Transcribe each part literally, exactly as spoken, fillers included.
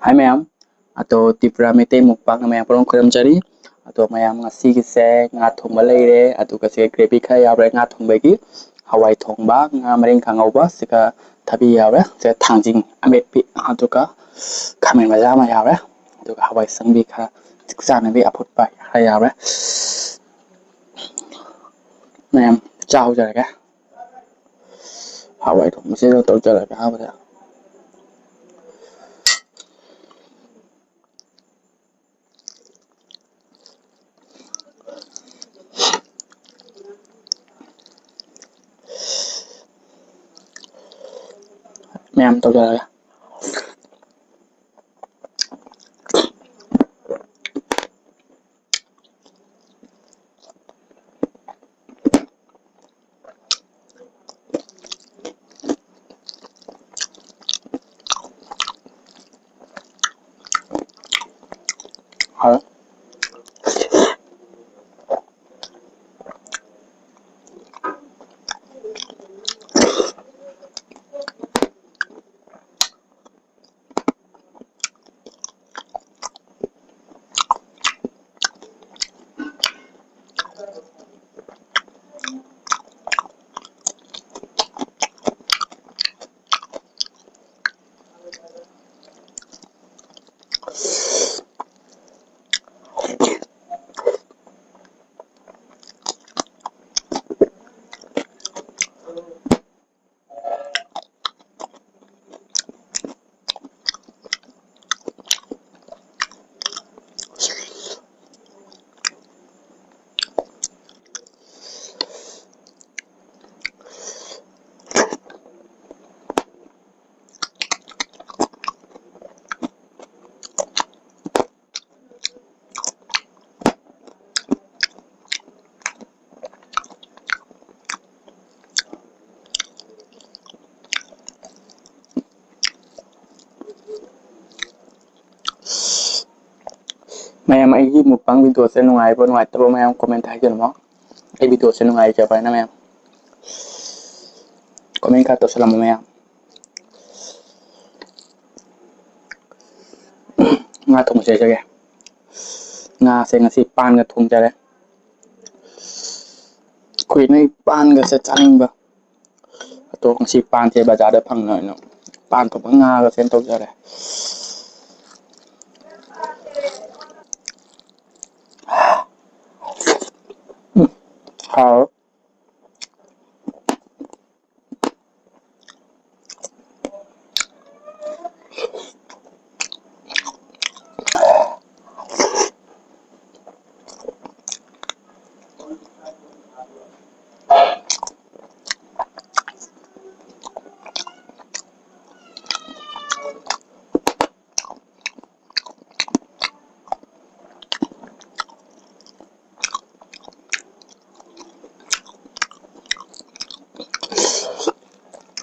ꯍꯥꯏ ꯃꯌꯥꯝ, ꯑꯗꯣ ꯇ꯭ꯔꯤꯄꯨꯔꯥ ꯃꯩꯇꯩ ꯃꯨꯛꯕꯥꯡꯅ ꯃꯌꯥꯝ ꯄꯨꯝꯅꯃꯛ ꯈꯨꯔꯨꯝꯖꯔꯤ꯫ ꯑꯗꯣ ꯃꯌꯥꯝ, ꯉꯁꯤꯒꯤꯁꯦ ꯉꯥ ꯊꯣꯡꯕ ꯂꯩꯔꯦ, ꯑꯗꯨꯒ ꯁꯤꯒ ꯒ꯭ꯔꯦꯚꯤ ꯈꯔ ꯌꯥꯎꯔꯦ ꯉꯥ ꯊꯣꯡꯕꯒꯤ, ꯍꯋꯥꯏ ꯊꯣꯡꯕ, ꯉꯥ ꯃꯔꯤꯡꯈꯥ ꯉꯧꯕ, ꯁꯤꯒ ꯊꯕꯤ ꯌꯥꯎꯔꯦ, ꯁꯤꯒ ꯊꯥꯡꯖꯤꯡ ꯑꯃꯦꯠꯄꯤ, ꯑꯗꯨꯒ ꯈꯥꯃꯦꯟ ꯃꯆꯥ ꯑꯃ ꯌꯥꯎꯔꯦ, ꯑꯗꯨꯒ ꯍꯋꯥꯏ ꯑꯁꯪꯕꯤ ꯈꯔ ꯆꯥꯅꯕꯤ ꯑꯐꯨꯠꯄ ꯈꯔ ꯌꯥꯎꯔꯦ꯫ ꯃꯌꯥꯝ ꯆꯥꯍꯧꯖꯔꯒꯦ꯫ ꯍꯋꯥꯏ ꯊꯣꯡꯕꯁꯤꯗ ꯇꯧꯖꯔꯒꯦ ꯑꯍꯥꯟꯕꯗ꯫ ꯃꯌꯥꯝ ꯇꯧꯖꯔꯒꯦ꯫ ꯍꯥꯎ꯫ ꯃꯌꯥꯝ, ꯑꯩꯒꯤ ꯃꯨꯛꯕꯥꯡ ꯚꯤꯗꯤꯑꯣꯁꯦ ꯅꯨꯡꯉꯥꯏꯕ꯭ꯔꯣ ꯅꯨꯡꯉꯥꯏꯇꯕ꯭ꯔꯣ? ꯃꯌꯥꯝ ꯀꯣꯃꯦꯟꯇ ꯍꯥꯏꯖꯔꯝꯃꯣ꯫ ꯑꯩ ꯚꯤꯗꯤꯑꯣꯁꯦ ꯅꯨꯡꯉꯥꯏꯖꯕ ꯍꯥꯏꯅ ꯃꯌꯥꯝ ꯀꯣꯃꯦꯟ ꯈꯔ ꯇꯧꯁꯜꯂꯝꯃꯣ ꯃꯌꯥꯝ꯫ ꯉꯥ ꯊꯣꯡꯕ ꯆꯥꯖꯒꯦ꯫ ꯉꯥꯁꯦ ꯉꯁꯤ ꯄꯥꯟꯒ ꯊꯣꯡꯖꯔꯦ꯫ ꯀꯨꯏꯔꯦ ꯄꯥꯟꯒꯁꯦ ꯆꯥꯅꯤꯡꯕ꯫ ꯑꯗꯣ ꯉꯁꯤ ꯄꯥꯟꯁꯦ ꯕꯖꯥꯔꯗ ꯐꯪꯅꯕꯅ ꯄꯥꯟ ꯊꯣꯡꯕ ꯉꯥꯒ ꯁꯦꯝ ꯇꯧꯖꯔꯦ꯫ ꯎꯝ, ꯍꯥꯎ꯫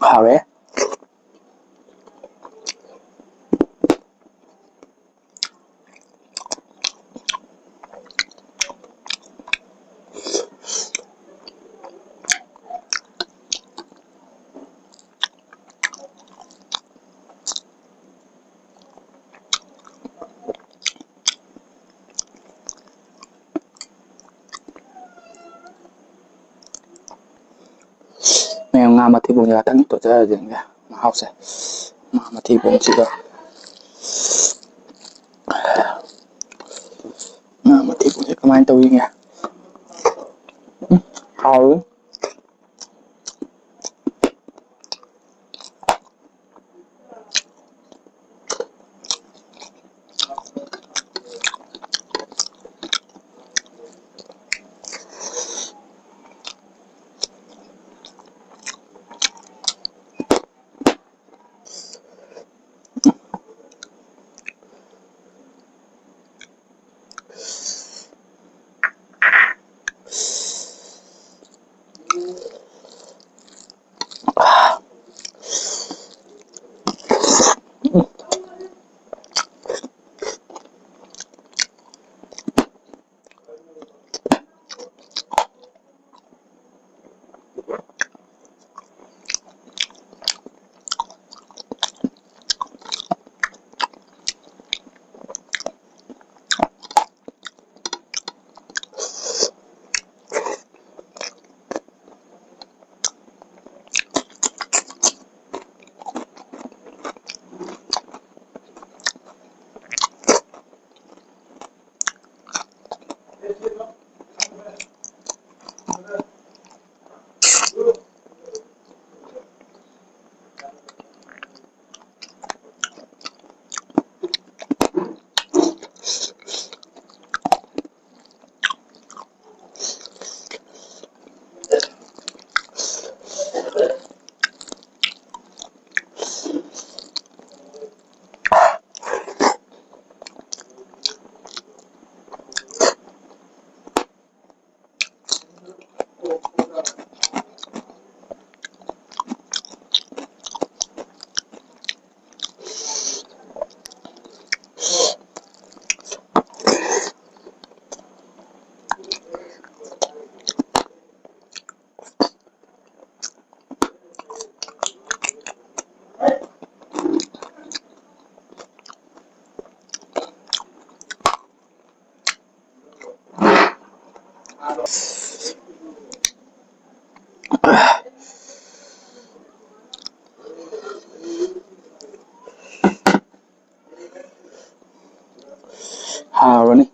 ꯍꯥꯎꯔꯦ꯫ ꯃꯌꯥꯝ, ꯉꯥ ꯃꯊꯤꯕꯣꯡꯁꯦ ꯉꯥꯛꯇꯪ ꯇꯣꯠꯆꯔꯁꯦ꯫ ꯃꯍꯥꯎꯁꯦ, ꯉꯥ ꯃꯊꯤꯕꯣꯡꯁꯤꯒ꯫ ꯉꯥ ꯃꯊꯤꯕꯣꯡꯁꯦ ꯀꯃꯥꯏꯅ ꯇꯧꯔꯤꯒꯦ? ꯎꯝ, ꯍꯥꯎꯋꯤ꯫ ꯍꯥꯎꯔꯅꯤ꯫